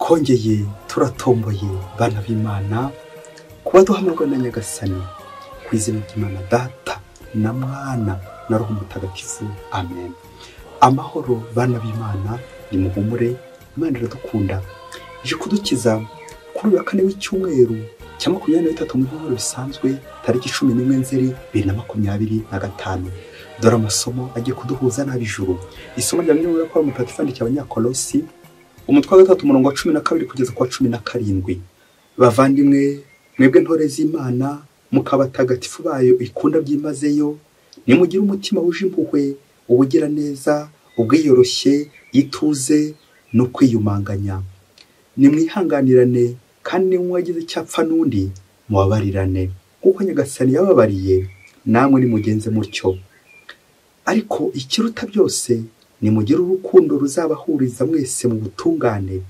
Twongeye turatomboye bana b'Imana kuba duhamagara na Nyagasani ku izina ry'Imana Data na Mwana na Roho Mutagatifu. Amen. Amahoro bana b'Imana, nimuhumure, Imana iradukunda. Ije kudukiza kuri uyu wa kane w'icyumweru cya 23 mu byumweru bisanzwe, tariki 11 Nzeri 2025. Dore amasomo agiye kuduhuza n'ab'ijuru. Isomo rya mbere muri Pawulo Mutagatifu yandikiye Abanyakolosi, umutwe wa 3 umurongo wa 12 kugeza ku wa 17. Bavandimwe, mwebwe ntore z'Imana, mukabatagatifu bayo ikunda byimazeyo, nimugire umutima wuje impuhwe, ubugira neza, ubwiyoroshye, ituze no kwiyumanganya. Nimwihanganirane, kandi niba mwagize icyapfa n'undi mubabarirane, kuko Nyagasani yababariye, namwe nimugenze mutyo. Ariko ikiruta byose, nimugire urukundo ruzabahuriza mwese mu butungane,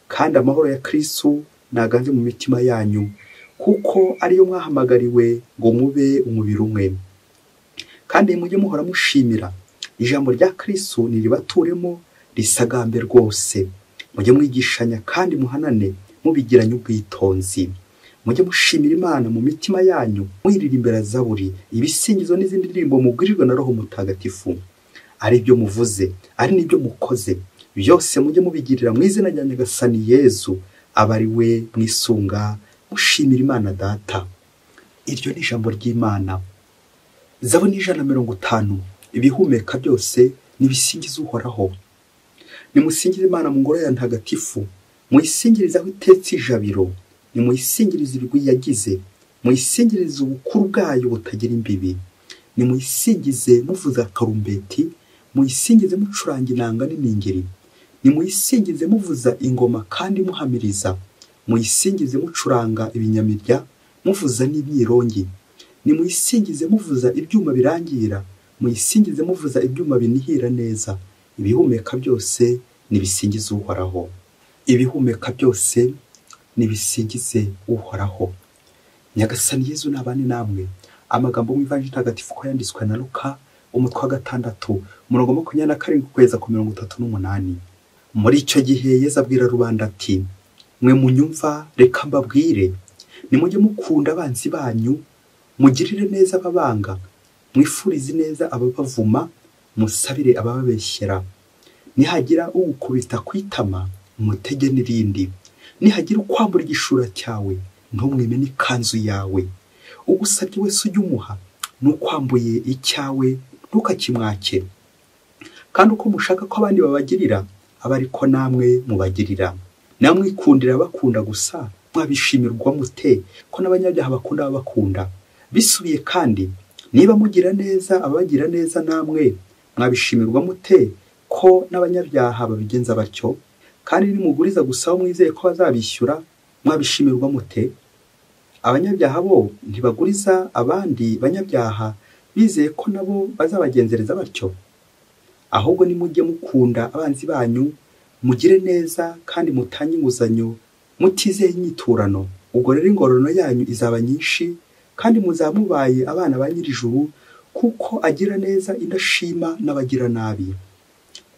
kandi amahoro ya Kristo naganze mu mitima yanyu, kuko ariyo mwahamagariwe ngo mube umubiri umwe. Kandi mujye muhora mushimira. Ijambo rya Kristo niribaturemo risagambe rwose. Mujye mwigishanya kandi muhanane mubigiranye ubwitonzi. Mujye mushimira Imana mu mitima yanyu, mwiririmbira zaburi, ibisingizo n'izindi ndirimbo mubwirijwe na Roho Mutagatifu. Ari ibyo muvuze, ari n'ibyo mukoze, byose mujye mubigirira mu izina rya Nyagasani Yezu, aba ari we mwisunga, mushimira Imana Data. Iryo ni ijambo ry'Imana. Zaburi 150, ibihumeka byose nibisingiza Uhoraho. Nimusingize Imana mu ngoro ya ntagatifu, muyisingirize aho itetse ijabiro, nimuyisingirize ibigwi yagize, muyisingirize ubukuru bwayo butagira imbibi. Nimuyisingize muvuza akarumbeti, muyisingize mucuranga inanga n'iningiri. Nimuyisingize muvuza ingoma kandi muhamiriza, muyisingize mucuranga ibinyamirya, muvuza n'imyirongi. Nimuyisingize muvuza ibyuma birangira, muyisingize muvuza ibyuma binihira neza. Ibihumeka byose nibisingize Uhoraho. Ibihumeka byose nibisingize Uhoraho. Nyagasani Yezu nabane namwe. Amagambo mu Ivanjiri Ntagatifu ko yanditswe na Luka, umutwe wa 6, umurongo 27 kugeza ku 38. Muri icyo gihe Yezu abwira rubanda ati: mwe munyumva, reka mbabwire, nimujye mukunda abanzi banyu, mugirire neza ababanga, mwifurize neza ababavuma, musabire abababeshyera. Nihagira ugukubita ku itama, umutege n'irindi. Nihagira ukwambura igishura cyawe, ntumwime n'ikanzu yawe. Ugusabye wese ujye umuha, n'ukwambuye icyawe ntukakimwake. Kandi uko mushaka ko abandi babagirira, aba ariko namwe mubagirira. Namwikundira bakunda gusa, mwabishimirwa mute ko n'abanyabyaha bakunda ababakunda? Bisubiye kandi, niba mugira neza ababagira neza namwe, mwabishimirwa mute ko n'abanyabyaha babigenza batyo? Kandi nimuguriza gusa aho mwizeye ko bazabishyura, mwabishimirwa mute? Abanyabyaha bo ntibaguriza abandi banyabyaha bizeye ko nabo bazabagenzereza batyo? Ahubwo nimujye mukunda abanzi banyu, mugire neza kandi mutange inguzanyo mutizeye inyiturano. Ubwo rero ingororano yanyu izaba nyinshi, kandi muzaba mubaye abana ba Nyir'ijuru, kuko agira neza indashima n'abagira nabi.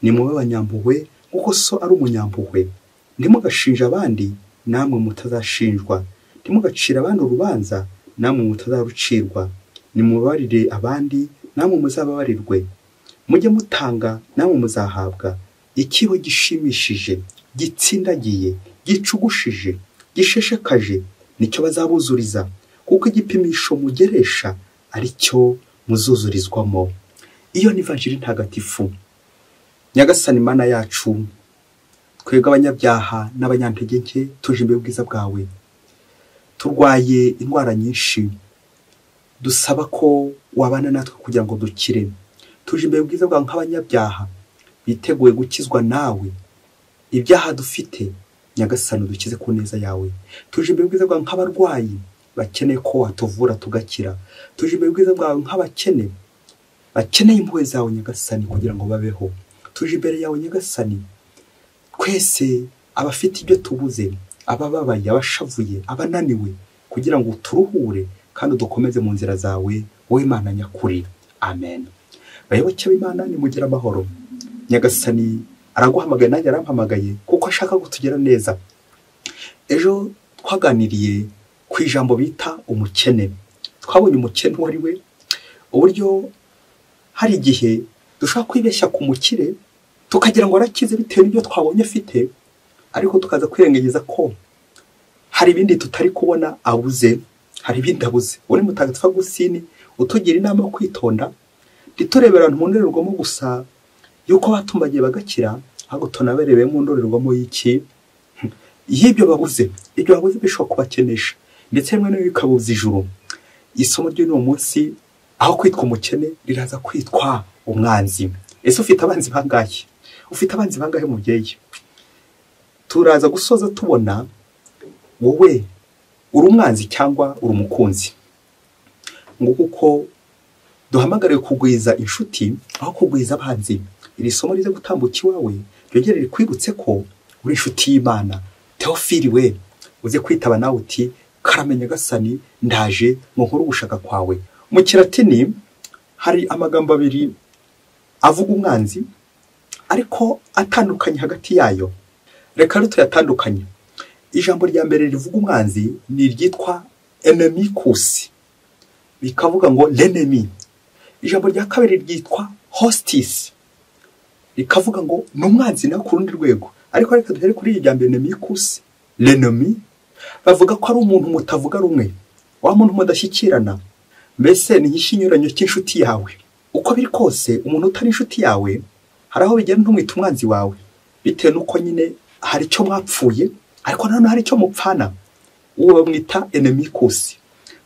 Nimube abanyampuhwe kuko so ari umunyampuhwe. Ntimugashinje abandi, namwe mutazashinjwa. Ntimugacire abandi urubanza, namwe mutazarucirwa. Nimubabarire abandi, namwe muzababarirwe. Mujye mutanga, namwe muzahabwa. Ikibo gishimishije, gitsindagiye, gicugushije, gisheshekaje, nicyo bazabuzuriza, kuko igipimisho mugeresha ari cyo muzuzurizwamo. Iyo ni Ivanjiri Ntagatifu. Nyagasani Mana yacu, twebwe abanyabyaha n'abanyantege nke tuje imbere y'ubwiza bwawe. Turwaye indwara nyinshi, dusaba ko wabana natwe kugira ngo dukire. Tuje imbere y'ubwiza bwawe nk'abanyabyaha biteguye gukizwa nawe. Ibyaha dufite, Nyagasani udukize ku neza yawe. Tuje imbere y'ubwiza bwawe nk'abarwayi bakeneye ko watuvura tugakira. Tuje imbere y'ubwiza bwawe nk'abakene bakeneye impuhwe zawe Nyagasani kugira ngo babeho. Tuje imbere yawe Nyagasani, twese abafite ibyo tubuze, abababaye, abashavuye, abananiwe, kugira ngo uturuhure kandi udukomeze mu nzira zawe, wowe Imana nyakuri. Amen. Bayoboke b'Imana, nimugire amahoro. Nyagasani Araguhamagaye nanjye arampamagaye kuko ashaka kutugera neza. Ejo twaganiriye ku ijambo bita umukene. Twabonye umukene uwo ari we, uburyo hari igihe dushobora kwibeshya ku mukire tukagira ngo arakize bitewe n'ibyo twabonye afite, ariko tukaza kwirengagiza ko hari ibindi tutari kubona abuze, hari ibindi abuze. Uwo ni Mutagatifu Agusitini utugira inama yo kwitonda, ntiturebere abantu mu ndorerwamo gusa yuko batumbagiye bagakira, ahubwo tunaberebe mu ndorerwamo y'iki? Y'ibyo babuze. Ibyo babuze bishobora kubakenesha, ndetse rimwe na rimwe bikabuza ijuru. Isomo ry'uno munsi aho kwitwa umukene riraza kwitwa umwanzi. Ese ufite abanzi bangahe? Ufite abanzi bangahe mubyeyi? Turaza gusoza tubona wowe uri umwanzi cyangwa uri umukunzi. Ngo kuko duhamagariwe kugwiza inshuti aho kugwiza abanzi. Iri somo rize gutambuka iwawe ryongere rikwibutse ko uri inshuti y'Imana. Teofili we, uze kwitaba nawe uti karame Nyagasani, ndaje ngo nkore ugushaka kwawe. Mu Kilatini hari amagambo abiri avuga umwanzi ariko atandukanye hagati yayo. Reka rero tuyatandukanye. Ijambo rya mbere rivuga umwanzi ni iryitwa enemicus, bikavuga ngo l'ennemi. Ijambo rya kabiri ryitwa hostis, rikavuga ngo ni umwanzi nawe ku rundi rwego. Ariko reka duhere kuri irya mbere enemicus, l'ennemi, bavuga ko ari umuntu mutavuga rumwe, wa muntu mudashyikirana, mbese ni nk'ikinyuranyo cy'inshuti yawe. Uko biri kose umuntu utari inshuti yawe hari aho bigera ntumwita umwanzi wawe, bitewe n'uko nyine hari icyo mwapfuye, ariko nanone hari icyo mupfana. Uwo bamwita enemicus.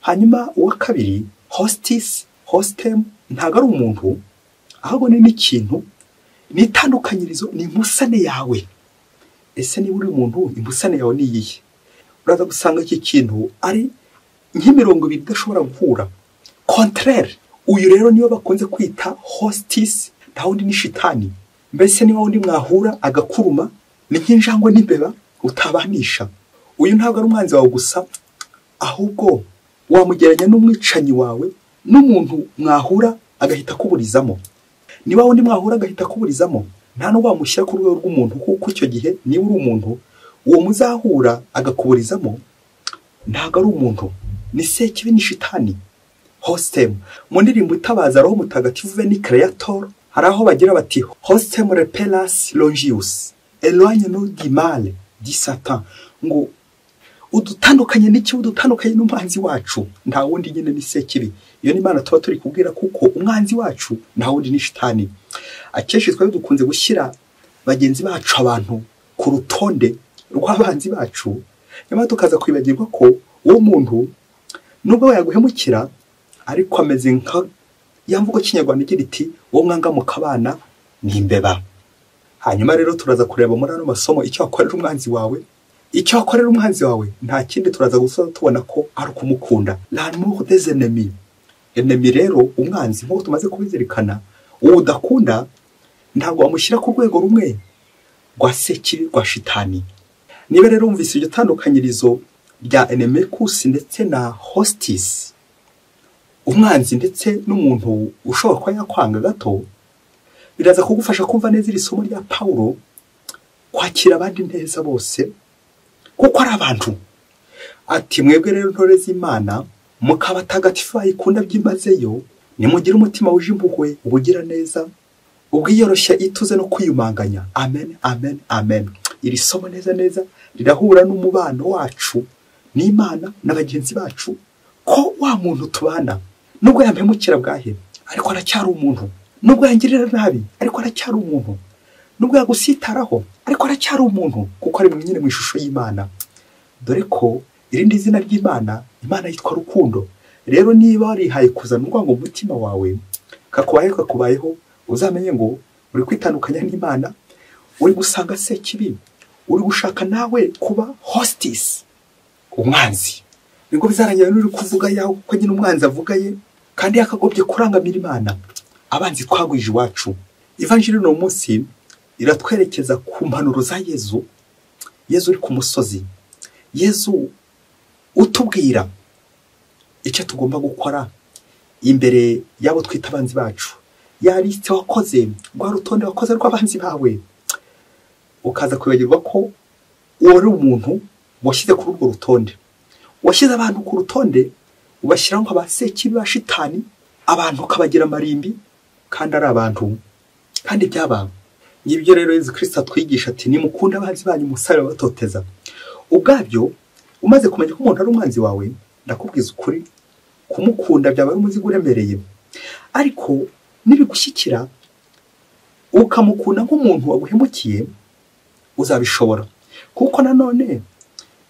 Hanyuma uwa kabiri hostis, hostem, ntabwo ari umuntu, ahubwo ni n'ikintu, ni itandukanyirizo, ni imbusane yawe. Ese niba uri umuntu, imbusane yawe ni iyihe? Uraza gusanga iki kintu ari nk'imirongo ibiri idashobora guhura, contraire. Uyu rero niyo bakunze kwita hostis, nta wundi ni shitani. Mbese niba wundi mwahura agakuruma, ni nk'injangwe n'imbeba utabanisha. Uyu ntabwo ari umwanzi wawe gusa, ahubwo wamugereranya n'umwicanyi wawe, n'umuntu mwahura agahita akuburizamo. Niba wundi mwahura agahita akuburizamo, nta n'ubwo wamushyira ku rwego rw'umuntu, kuko icyo gihe niba uri umuntu, uwo muzahura agakuburizamo ntabwo ari umuntu, ni sekibi, ni shitani. Hostem. Mu ndirimbo itabaza Roho Mutagatifu Veni Creator hari aho bagira bati hostem repellas longius, éloigne nous du mal, du Satan. Ngo udutandukanye n'iki? Udutandukanye n'umwanzi wacu, nta wundi nyine ni sekibi. Iyo ni Imana tuba turi kubwira, kuko umwanzi wacu nta wundi ni shitani. Akenshi twari dukunze gushyira bagenzi bacu abantu ku rutonde rw'abanzi bacu, nyamara tukaza kwibagirwa ko uwo muntu nubwo yaguhemukira ariko ameze nka ya mvugo Kinyarwanda igira iti uwo mwanga mukabana ni imbeba. Hanyuma rero turaza kureba muri ano masomo icyo wakorera umwanzi wawe. Icyo wakorera umwanzi wawe nta kindi, turaza gusoza tubona ko ari ukumukunda. L'amour des ennemis. Ennemi rero umwanzi, nk'uko tumaze kubizirikana, uwo udakunda ntabwo wamushyira ku rwego rumwe rwa sekibi, rwa shitani. Niba rero wumvise iryo tandukanyirizo rya enemicus ndetse na hostis, umwanzi ndetse n'umuntu ushobora kuba yakwanga gato, biraza kugufasha kumva neza iri somo rya Paulo, kwakira abandi neza bose kuko ari abantu. Ati mwebwe rero ntore z'Imana, mukaba batagatifu bayikunda byimazeyo, nimugire umutima wuje impuhwe, ubugira neza, ubwiyoroshya, ituze no kwiyumanganya. Amen, amen, amen. Iri somo neza neza rirahura n'umubano wacu n'Imana na bagenzi bacu, ko wa muntu tubana nubwo yampemukira bwahe, ariko aracyari umuntu, nubwo yangirira nabi ariko aracyari umuntu, nubwo yagusitaraho ariko aracyari umuntu, kuko ari nyine mu ishusho y'Imana. Dore ko irindi zina ry'Imana, Imana yitwa Rukundo. Rero niba warihaye kuzana urwango mu mutima wawe, kakubayeho kakubayeho, uzamenye ngo uri kwitandukanya n'Imana, uri gusanga sekibi, uri gushaka nawe kuba hostis, umwanzi. Nibwo bizarangira n'uri kuvuga yaho, kuko nyine umwanzi avuga ye, kandi yakagobye kurangamira Imana. Abanzi twagwije iwacu. Ivanjiri no munsi iratwerekeza ku mpanuro za Yezu. Yezu uri ku musozi, Yezu utubwira icyo tugomba gukora imbere y'abo twita abanzi bacu. Ya liste wakoze, rwa rutonde wakoze rw'abanzi bawe, Ukaza kwibagirwa ko uwo ari umuntu washyize kuri urwo rutonde. Washyize abantu ku rutonde ubashyiraho nka ba sekibi ba shitani, abantu ukabagira amarimbi kandi ari abantu, kandi by'abantu. Ngibyo rero Yezu Kristo atwigisha ati nimukunde abanzi banyu musabire ababatoteza. Ubwabyo umaze kumenya ko umuntu ari umwanzi wawe, ndakubwiza ukuri, kumukunda byaba ari umuzigo uremereye. Ariko nibigushyikira ukamukunda nk'umuntu waguhemukiye, uzabishobora. Kuko nanone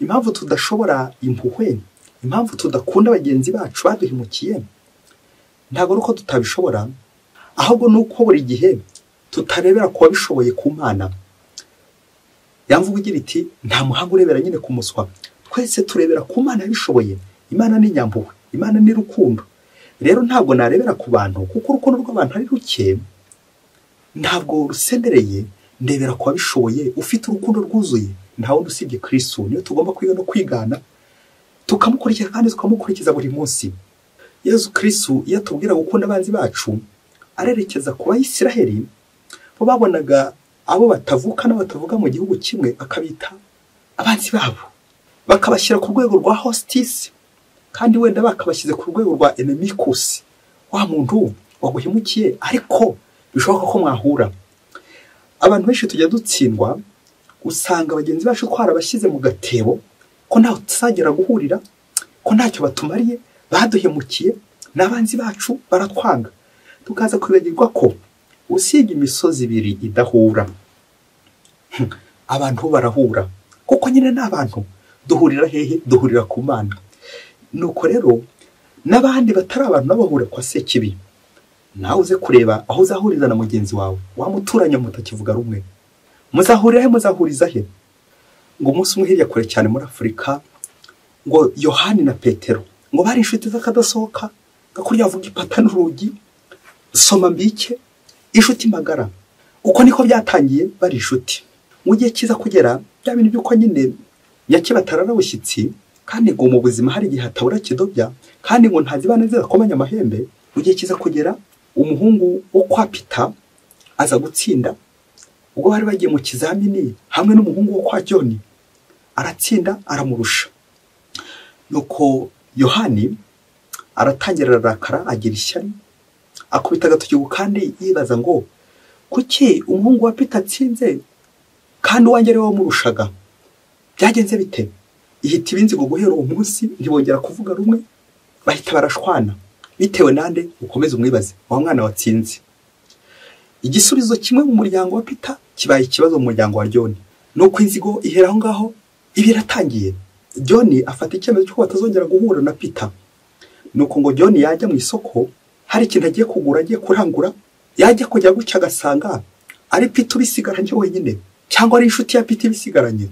impamvu tudashobora impuhwe, impamvu tudakunda bagenzi bacu baduhemukiye, ntabwo ari uko tutabishobora, ahubwo ni uko buri gihe tutarebera ku wabishoboye ku Mana. Yamvuga igira iti nta muhanga urebera nyine ku muswa, twese turebera ku Mana yabishoboye. Imana ni nyampuhwe, Imana ni rukundo. Rero ntabwo narebera ku bantu, kuko urukundo rw'abantu ari ruke, ntabwo rusendereye. Ndebera ku wabishoboye, ufite urukundo rwuzuye, nta wundi usibye Kristo. Niyo tugomba kwiga no kwigana, tukamukurikira kandi tukamukurikiza buri munsi. Yezu Kristo iyo atubwira gukunda abanzi bacu, arerekeza ku Bayisiraheli bo babonaga abo batavuka n'abatavuga mu gihugu kimwe bakabita abanzi babo, bakabashyira ku rwego rwa hostis, kandi wenda bakabashyize ku rwego rwa enemicus, wa muntu waguhemukiye ariko bishoboka ko mwahura. Abantu benshi tujya dutsindwa, usanga bagenzi bacu twarabashyize mu gatebo ko ntaho tuzagera guhurira, ko ntacyo batumariye, baduhemukiye, n'abanzi bacu baratwanga. Tukaza kwibagirwa ko usibye imisozi ibiri idahura, abantu barahura, kuko nyine n'abantu duhurira hehe? Duhurira ku Mana. Nuko rero n'abandi batari abantu nabo bahura kwa Sekibi. Nawe uze kureba aho uzahuriza na mugenzi wawe, wamuturanye mutakivuga rumwe, muzahurira he? Muzahuriza he? Ngo umunsi umwe hirya kure cyane muri Afurika, ngo Yohani na Petero ngo bari inshuti z'akadasohoka, gakurya avuga ipata n'urugi, soma mbike, inshuti magara. Uko niko byatangiye bari inshuti. Mu gihe kiza kugera bya bintu by'uko nyine nyakibatarara bushyitsi, kandi ngo mu buzima hari igihe hatabura kidobya, kandi ngo ntazibana zidakomanya amahembe. Mu gihe kiza kugera umuhungu wo kwa Pita aza gutsinda, ubwo bari bagiye mu kizamini hamwe n'umuhungu wo kwa Joni, aratsinda aramurusha. Nuko Yohani aratangira ararakara, agira ishyari, akubita agatoki kandi yibaza ngo kuki umuhungu wa Pita atsinze kandi uwanjye ari we wamurushaga, byagenze bite? Ihita ibinzigo guhera uwo munsi ntibongera kuvuga rumwe, bahita barashwana. Bitewe nande? Ukomeze umwibaze wa mwana watsinze. Igisubizo kimwe mu muryango wa Pita kibaye ikibazo mu muryango wa Joni. Nuko inzigo ihera aho ngaho, ibi iratangiye. Joni afata icyemezo cy'uko batazongera guhura na Pita. Nuko ngo Joni yajya mu isoko, hari ikintu agiye kugura, agiye kurangura, yajya kujya gutya agasanga ari Pita ubisigaranye wenyine, cyangwa ari inshuti ya Pita ibisigaranye.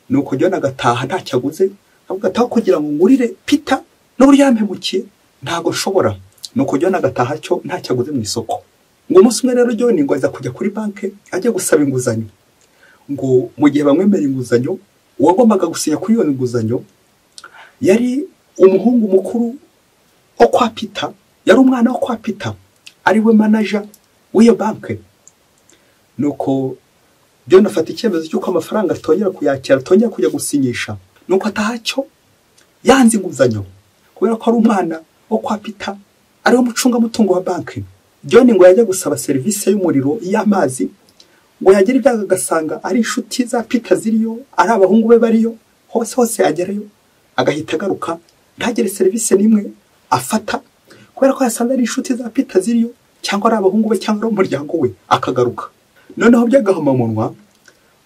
Nuko Joni agataha ntacyo aguze, avuga ati aho kugira ngo ngurire Pita n'uburyo yampemukiye ntago nshobora. Nuko Joni agataha cyo ntacyo aguze mu isoko. Ngo umunsi umwe rero Joni ngo aza kujya kuri banki ajya gusaba inguzanyo. Ngo mu gihe bamwemera inguzanyo, uwagombaga gusinya kuri iyo nguzanyo yari umuhungu mukuru wo kwa Pita, yari umwana wo kwa Pita, ari we manager w'iyo banki. Nuko Joni afata icyemezo cy'uko amafaranga atongera kuyakira, atongera kujya gusinyisha. Nuko atahacyo yanze inguzanyo kubera ko ari umwana wo kwa Pita, ari we mucungamutungo wa banki. Joni ngo yajya gusaba serivisi y'umuriro, y'amazi, ngo yagira ibyago agasanga ari inshuti za Pita ziriyo, ari abahungu be bariyo, hose hose yagerayo agahita agaruka, ntagire serivisi n'imwe afata kubera ko yasanze ari inshuti za Pita ziriyo, cyangwa ari abahungu be, cyangwa ari umuryango we, akagaruka. Noneho by'agahomamunwa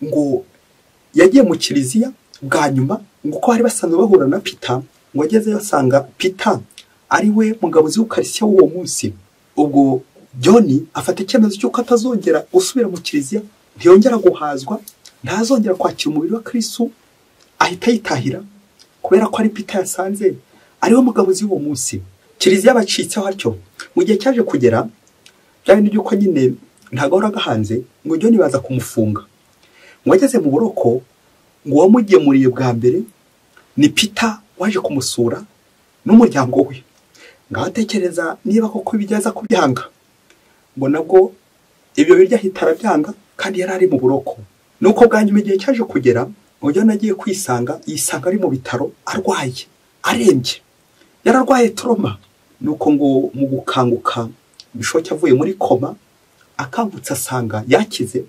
ngo yagiye mu kiliziya bwa nyuma, ngo uko bari basanzwe bahura na Pita, ngo agezeyo asanga Pita ari we mugabuzi w'Ukarisitiya w'uwo munsi. Ubwo Joni afata icyemezo cy'uko atazongera gusubira mu kiliziya, ntiyongera guhazwa, ntazongera kwakira umubiri wa Kristo, ahita yitahira kubera ko ari Pita yasanze ari we mugabuzi w'uwo munsi. Kiliziya bacitseho atyo. Mu gihe cyaje kugera bya bintu by'uko nyine ntagahora gahanze, ngo Joni baza kumufunga. Ngo ageze mu buroko, ngo uwamugemuriye bwa mbere ni Pita waje kumusura n'umuryango we. Ngaho atekereza niba koko ibijyaza kubyanga, ngo nabwo ibyo biryo ahita arabyanga kandi yari ari mu buroko. Nuko bwa nyuma igihe cyaje kugera, John agiye kwisanga, yisanga ari mu bitaro arwaye, arembye, yararwaye trauma. Nuko ngo mu gukanguka bishoke avuye muri koma, akangutse asanga yakize.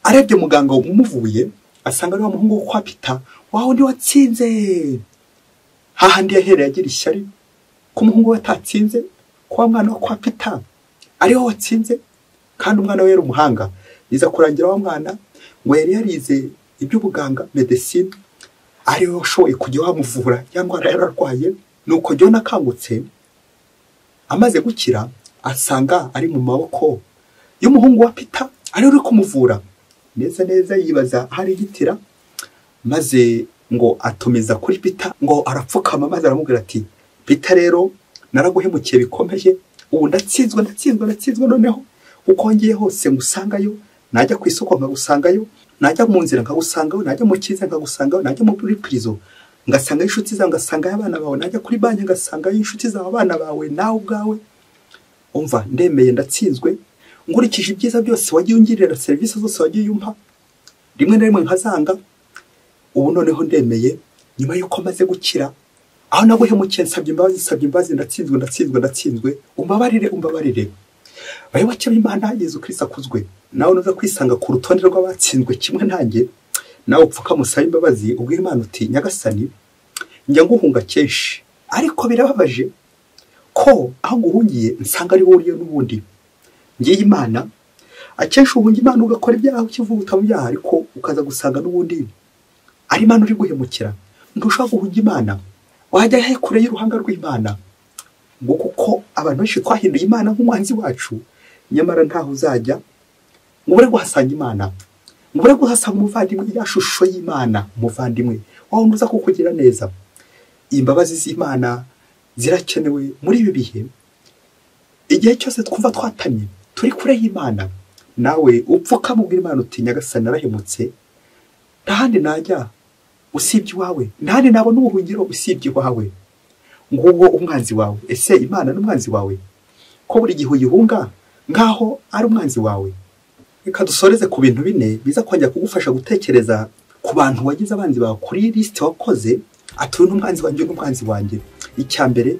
Arebye muganga umuvuye asanga ari wa muhungu wo kwa Peter, wa wundi watsinze. Hahandi yahereye agira ishyari ko umuhungu we atatsinze, ko wa mwana wo kwa Peter ariwe watsinze, kandi umwana we yari umuhanga. Biza kurangira wa mwana ngo yari yarize iby'ubuganga, medecine, ariwe washoboye kujya wamuvura ya ndwara yararwaye. Nuko John akangutse amaze gukira, asanga ari mu maboko y'umuhungu wa Peter ari uri kumuvura neza neza. Yibaza hari igitira, maze ngo atumiza kuri Peter, ngo arapfukama maze aramubwira ati Peter rero naraguhemukiye bikomeye, ubu ndatsinzwe ndatsinzwe ndatsinzwe, noneho uko ngiye hose ngusangayo, najya ku isoko nkagusangayo, najya mu nzira nkagusangayo, najya mu cyiza nkagusangayo, najya muri prison ngasanga inshuti zawe, ngasanga abana bawe, najya kuri banki ngasanga inshuti zawe, abana bawe, nawe ubwawe. Umva ndemeye ndatsinzwe, nkurikije ibyiza byose wagiye ungirira, serivisi zose wagiye umpa, rimwe na rimwe nkazanga, ubu noneho ndemeye nyuma yuko maze gukira, aho naguhemukiye nsabye imbabazi, nsabye imbabazi, ndatsinzwe ndatsinzwe ndatsinzwe, umbabarire umbabarire. Bayoboke b'Imana, Yezu Kristo akuzwe. Nawe nuza kwisanga ku rutonde rw'abatsinzwe kimwe nanjye, nawe upfuka musabe imbabazi, ubwira Imana uti Nyagasani njya nguhunga kenshi, ariko birababaje ko aho nguhungiye nsanga ari wowe uriyo n'ubundi. Ngiye Imana, akenshi uhunga Imana ugakora ibyaha ukivuguta mu byaha, ariko ukaza gusanga n'ubundi ari Imana uri guhemukira. Ntushobora guhunga Imana, wajya he kure y'uruhanga rw'Imana? Ngo kuko abantu benshi twahinduye Imana nk'umwanzi wacu, nyamara ntaho uzajya ngo ubure guhasanga Imana, ngo ubure guhasanga umuvandimwe, ya shusho y'Imana, umuvandimwe wawe uza kukugira neza. Imbabazi z'Imana zirakenewe muri ibi bihe. Igihe cyose twumva twatanye turi kure y'Imana, nawe upfuka mubwira Imana uti Nyagasani narahemutse, nta handi najya usibye iwawe, nta handi nabona ubuhungiro usibye iwawe. Nguwo umwanzi wawe. Ese Imana n'umwanzi wawe ko buri gihe uyihunga nkaho ari umwanzi wawe? Reka dusoreze ku bintu bine biza kongera kugufasha gutekereza ku bantu wagize abanzi bawe kuri list wakoze, ati uyu n'umwanzi wanjye n'umwanzi wanjye. Icya mbere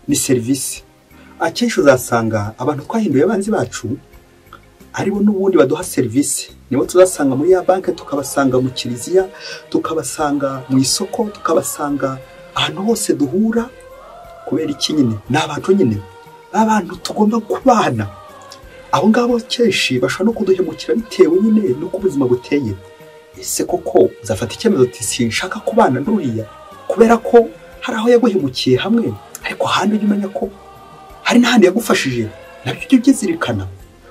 ni serivisi. Akenshi uzasanga abantu twahinduye abanzi bacu aribo n'ubundi baduha serivisi. Nibo tuzasanga muri ya banki, tukabasanga mu kiliziya, tukabasanga mu isoko, tukabasanga ahantu hose duhura. Kubera iki nyine? Ni abantu nyine, abantu tugomba kubana. Abo ngabo kenshi bashobora no kuduhemukira bitewe nyine n'uko ubuzima buteye. Ese koko uzafata icyemezo uti sinshaka kubana n'uriya kubera ko hari aho yaguhemukiye hamwe, ariko ahandi ujye umenya ko hari n'ahandi yagufashije, nabyo ujye ubyizirikana.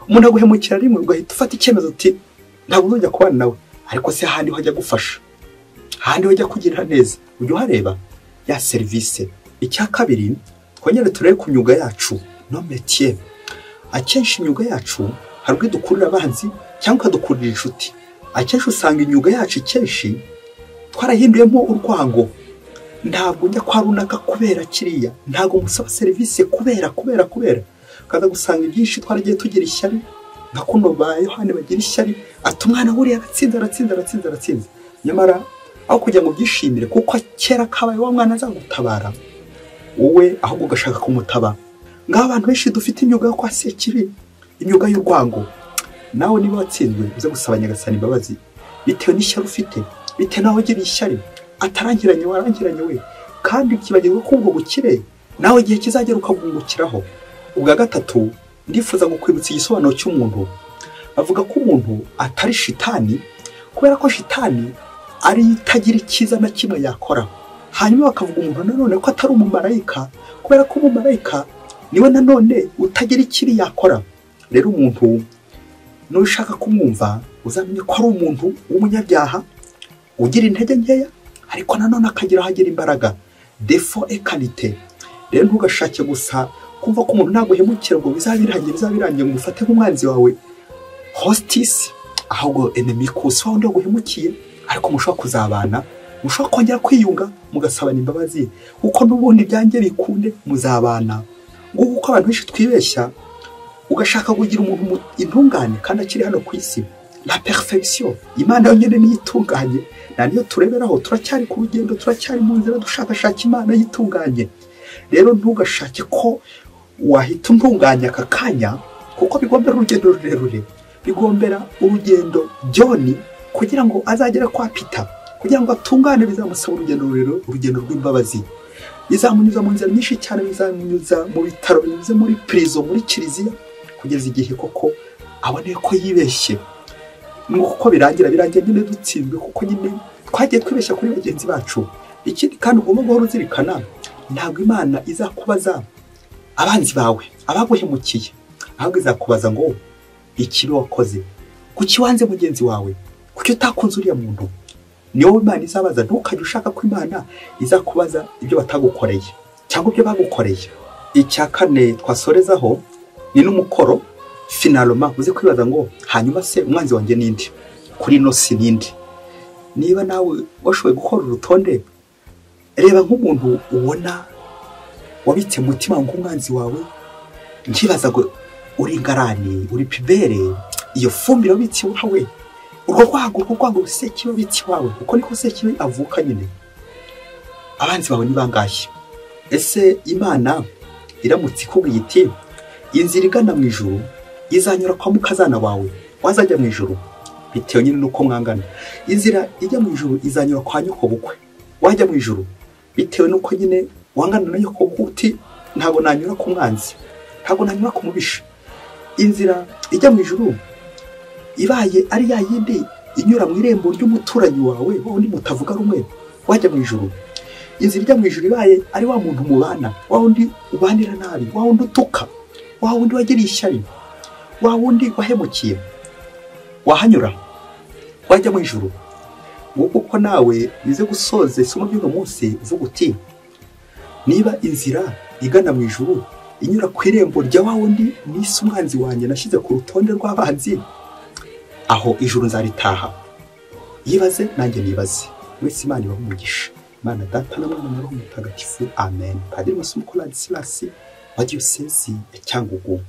Umuntu aguhemukira rimwe ugahita ufata icyemezo uti ntabwo uzajya kubana nawe, ariko se ahandi ho ajya gufasha, ahandi ho ajya kugirira neza, ujye uhareba ya serivisi. Icya kabiri, twongere turebe ku myuga yacu, no métier. Akenshi imyuga yacu hari ubwo idukurura abanzi cyangwa ikadukurura inshuti. Akenshi usanga imyuga yacu kenshi twarahinduyemo urwango. Ntabwo njya kwa runaka kubera kiriya, ntabwo musaba serivisi kubera kubera kubera. Ukaza gusanga ibyinshi twaragiye tugira ishyari, nka kuno ba Yohani bagira ishyari, ati umwana buriya aratsinze aratsinze aratsinze aratsinze. Nyamara aho kugira ngo ubyishimire kuko kera kabaye wa mwana azagutabara, wowe ahubwo ugashaka kumutaba. Ngaho abantu benshi dufite imyuga yo kwa Sekibi, imyuga y'urwango. Nawe niba watsinzwe uze gusaba Nyagasani imbabazi bitewe n'ishyari ufite, bitewe n'aho ugira ishyari, atarangiranye warangiranye we, kandi ukibagirwa ko ubwo bukire nawe igihe kizagera ukabwungukiraho. Ubwa gatatu, ndifuza kukwibutsa igisobanuro cy'umuntu. Bavuga ko umuntu atari shitani kubera ko shitani ari itagira icyiza na kimwe yakora. Hanyuma bakavuga umuntu nanone ko atari umumarayika kubera ko umumarayika niwe nanone utagira ikibi yakora. Rero umuntu nushaka kumwumva uzamenye ko ari umuntu w'umunyabyaha ugira intege nkeya, ariko nanone akagira aho agira imbaraga, défaut et qualité. Rero ntugashake gusa kumva ko umuntu naguhemukira ngo bizabirangiye bizabirangiye ngo ufate nk'umwanzi wawe hostis, ahubwo enemicus wa wundi waguhemukiye, ariko mushobora kuzabana, mushobora kongera kwiyunga mugasabana imbabazi, kuko n'ubundi byange bikunde muzabana. Nguko uko abantu benshi twibeshya, ugashaka kugira umuntu intungane kandi akiri hano ku isi. La perfection, Imana yonyine niyo itunganye, nta niyo tureberaho. Turacyari ku rugendo, turacyari mu nzira dushakashaka Imana yitunganye. Rero ntugashake ko wahita untunganya aka kanya, kuko bigombera urugendo rurerure, bigombera urugendo John kugira ngo azagere kwa Peter, kugira ngo atungane bizamusaba urugendo rurerure, urugendo rw'imbabazi. Bizamunyuza mu nzira nyinshi cyane, bizamunyuza mu bitaro, binyuze muri prison, muri kiliziya, kugeza igihe koko aboneye ko yibeshye. Nuko birangira nyine dutsinzwe, kuko nyine twagiye twibeshya kuri bagenzi bacu. Ikindi kandi ugomba guhora uzirikana, ntabwo Imana izakubaza abanzi bawe, abaguhemukiye, ahubwo izakubaza ngo ikibi wakoze, kuki wanze mugenzi wawe, kuki utakunze uriya muntu. Ni wowe Imana izabaza. Ntukajye ushaka ko Imana izakubaza ibyo batagukoreye cyangwa ibyo bagukoreye. Icya kane twasorezaho ni n'umukoro finaloma, uze kwibaza ngo hanyuma se umwanzi wanjye ninde, kuri ino si ninde. Niba nawe washoboye gukora urutonde, reba nk'umuntu ubona wabitse umutima nk'umwanzi wawe, nkibaza ngo uri ingarani, uri pibere, iyo fumbire wabitse iwawe, urwo rwango Sekibi wabitse iwawe, kuko niko Sekibi avuka nyine. Abanzi bawe ni bangahe? Ese Imana iramutse ikubwiye iti inzira igana mu ijuru izanyura kwa mukazana wawe, wazajya mu ijuru bitewe nyine nuko mwangana. Inzira ijya mu ijuru izanyura kwa nyoko bukwe, wajya mu ijuru bitewe nuko nyine wangana na nyoko bukwe, uti ntabwo nanyura ku mwanzi, ntabwo nanyura ku mubisha. Inzira ijya mu ijuru ibaye ari ya yindi inyura mu irembo ry'umuturanyi wawe, wowe mutavuga rumwe, wajya mu ijuru. Inzira ijya mu ijuru ibaye ari wa muntu mubana, wa wundi ubanira nabi, wa wundi utuka, wa wundi wagiriye ishyari, wa wundi wahemukiye, wahanyura wajya mu ijuru. Kuko nawe bize gusoza isomo ry'uno munsi uvuga uti niba inzira igana mu ijuru inyura ku irembo rya wa wundi nise umwanzi wanjye nashyize ku rutonde rw'abanzi, aho ijuru nzaritaha. Yibaze nanjye nibaze. Mwese Imana ibahe umugisha. Imana Data na Mwana na Roho Mutagatifu. Amen. Padiri Masumbuko Ladislas wa Diyosezi ya Cyangugu.